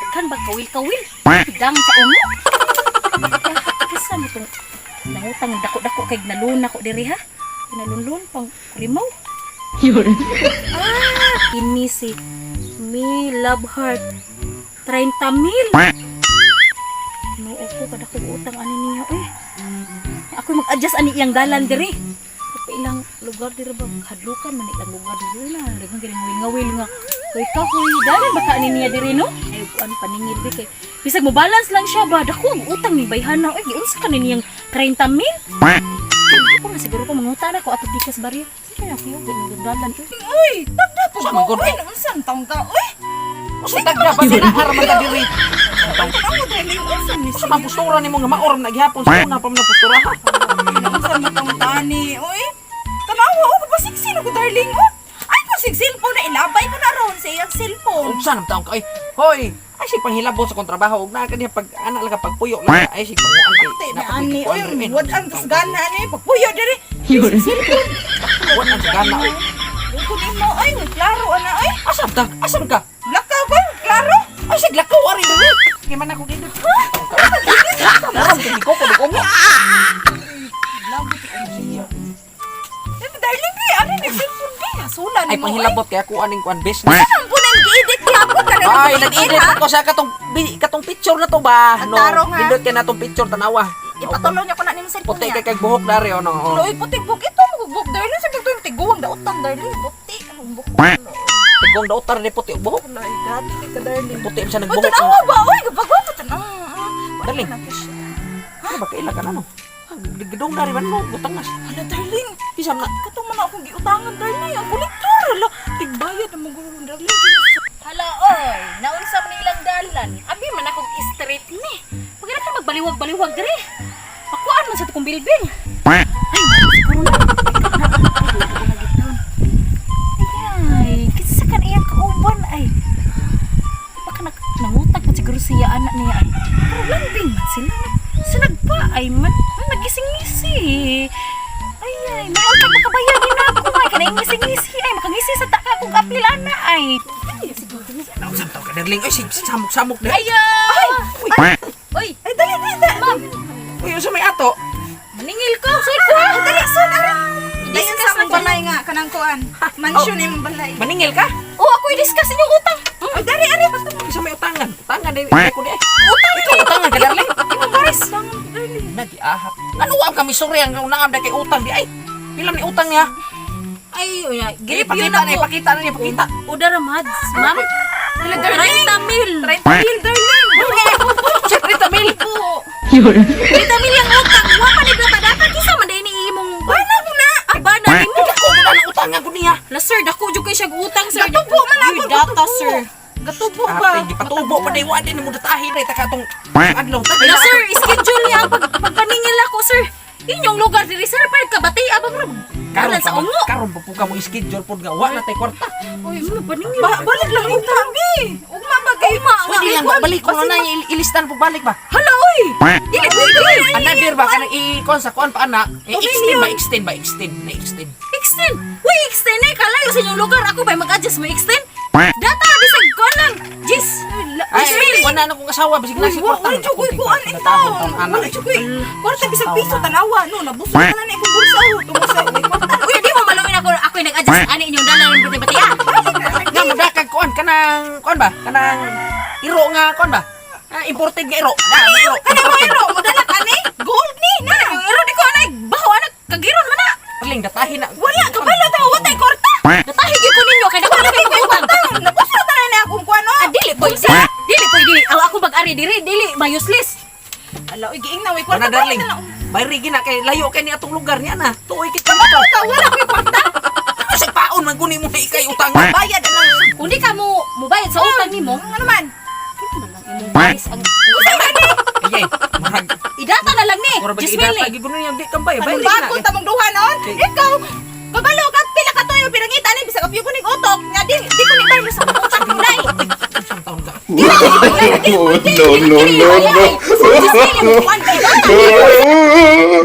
Kan ba kawil-kawil? Dang sa ungo. Kisa mo tong nangutang dako-dako kay naluna ko diri ha. Pinalunlun pang limaw. Ah, kini si Me Love Heart 30 mil. No, ako kada ko utang ani niya eh. Ako mag-adjust ani iyang dalan diri. Pa ilang lugar diri ba hadlukan man ilang lugar diri na. Daghan kay ngawil nga. Koy kahoy dalan ba ka ani niya diri no? Ay kuan paningil bi kay bisag mo balance lang siya ba dako ang utang ni bayhana oy giunsa ka ni niyang 30 mil. Ako na siguro ko manguta na ko ato gikas baryo. Sige na kayo dalan oy. Uy, tagda po Sa ko. manggod, Uy, eh. unsan taong ka? Uy, Usa tagda ba sila haraman ka diri? tanawa darling, unsan ni Usa man postura nimo nga maoram na gihapon sa una pa man ang postura ha. Unsan man taong tani? Uy, tanawa oh, pasiksin ako darling. Oh. Ay, kung sig cellphone na ilabay ko na ron sa iyang cellphone. Unsa nam taong ka ay? Hoy, ay sig panghilabot sa kong trabaho ug naa ka diha pag ana lang ka pagpuyo lang ay sig panguan kay. Te na ani, uy, wad ang kasgana ani pagpuyo diri. Wad ang gana. Oy. Uy, kun imo ay, uy, klaro ana ay. Asam ta? Asam ka? Lakaw ko, klaro. Ay sig lakaw ari diri. Kay man ako dito. Maram kay ko ko ungo. Eh, darling, bi, ano ni cellphone bi? Hasula Ay nimo. panghilabot kay ako aning kuan business. Ang punan gi-edit gyapon ka na. Ay, nag-edit ako sa katong katong picture na to ba? Ang tarong, ha? Pindot kay na tong picture tanawa. Ipatuloy niya ko na nimo cellphone Puti niya. kay kay buhok dari ono. Oh. Loy, puti buk ito mo darling sa pagtuyo tiguang dautan darling puti ang buhok. Tigong dautar ni puti og buhok. Loy, grabe kay ka darling. Puti sa Uy, nagbuhok. tanawa ba? Uy, gapagwapo tanawa. Darling. Ano ba kaila ka na no? Gidong dari man mo butangas. Hala, darling. Isam na. Katong man akong giutangan, darling. Ang kolektor, hala. Tigbayad ang mga darling. Hala oy, naunsa man ilang dalan. Abi man akong street ni. Pag ka magbaliwag-baliwag diri. Pakuan man sa tukong bilbil. Ay, siguro na. Ay, kinsa kan iyang kauban ay. Baka nangutag pa siguro siya anak niya ay. Pero lambing man sila. Sinag pa ay man nagising-ngisi. Ay ay, may utag pa kabayagin na ako ay kanang ngising-ngisi ay makangisi sa taka kong apil ana ay. Nausam taw ka darling. Ay sig samok-samok di. Ay! Ay! Uy! Ay, dali, dali, dali. Ma'am! Uy, unsa may ato? Maningil ko! Sorry ko! Ay, dali, son, ara. Dayon I-discuss sa mong na balay nga, kanang kuan. Mansion imong balay. Maningil ka? Oh, ako i-discuss inyong utang! Ay, dali, ari, patong. Unsa may utangan? Utangan di ko di. Utang! Ikaw utangan ka darling. Imong baris. Darling. Nagiahap. Ano ang kami sorry ang unaam da kay utang di ay. Pila ni utang niya? Ay, uy, Ay, girip yun pakita na, ako. pakita na niya, pakita. Udara, Mads. Ma'am, 30 mil. 30 mil, darling. Sa 30 mil. 30 mil yung utang. Wa pa ni data data. Kisa man din imong... Wala mo na. Aba na nimo. Ako mo na ang utangan ko niya. La sir, dako jud kay siya utang sir. Gatubo man ako, Uy, data gatubo. sir. Gatubo ba? Ate, gipatubo pa di wa din mo datahin ay taka atong adlaw. La sir, schedule niya ang pagpaningil ako sir. Inyong lugar diri sir, para kabati abang ra. Karon Karon sa ungo. Karon pa po ka mo schedule pod nga wa na tay kwarta. Uy, mo paningil. Ba, balik lang ugma, bi. Ugma ba kayo? Pwede lang ba balik ko na ilistan po balik ba. Hala oy. Dili pwede. Another ba kanang i-kon sa kuan pa ana? I-extend ba extend ba extend na extend. Extend. Uy, extend eh kalayo sa inyong lugar. Ako ba mag-adjust mo extend? Data bisag ko lang. Jis. Ay, Jis mil. wala na kong asawa bisig na si Uy, kwarta. wala jugoy kuan in taon. Wala jugoy. Kwarta bisag piso tanawa no, nabusog na na akong bulsa oh. Tungod sa uy kwarta. Uy, di mo maluin ako. Ako yung nag-adjust ani inyong dala ng bati-bati ah. Nga modakag kuan kanang kuan ba? Kanang iro nga kuan ba? Ah, imported nga iro. Na, iro. Kana mo iro, modala ka ni? Gold ni na. Yung iro di ko anay baho anak kagiron man na. Darling, datahin na. Wala kabalo ta wa tay kwarta. Datahi gyud ko ninyo kay dako na kayo utang. Nabusog na na akong kuan oh. Ah, dili pwede. Dili pwede. Ang ako mag-ari diri dili ma useless. Ala uy giing na way kwarta. Wala darling. Wala na lang. Bayri gina kay layo kay ni atong lugar niya na. Tuoy kita Ka wala koy kwarta. Sa paon man guni mo na ikay utang. Bayad na lang. Kung di ka mo mubayad sa utang nimo, Ano naman? imong baris ang Ayay, murag idata na lang ni. murag Jis mil idata ni. gid niya di kambay. Bayri Anong gina. bago tamong duha noon? Ikaw kabalo ka pila ka tuyo pinangita ni bisag apyo ko ning utok nga di ko ni baylo sa utang mo dai. Isang taon ka. No, no, no, no. Jis mil imong kuan kay data. No.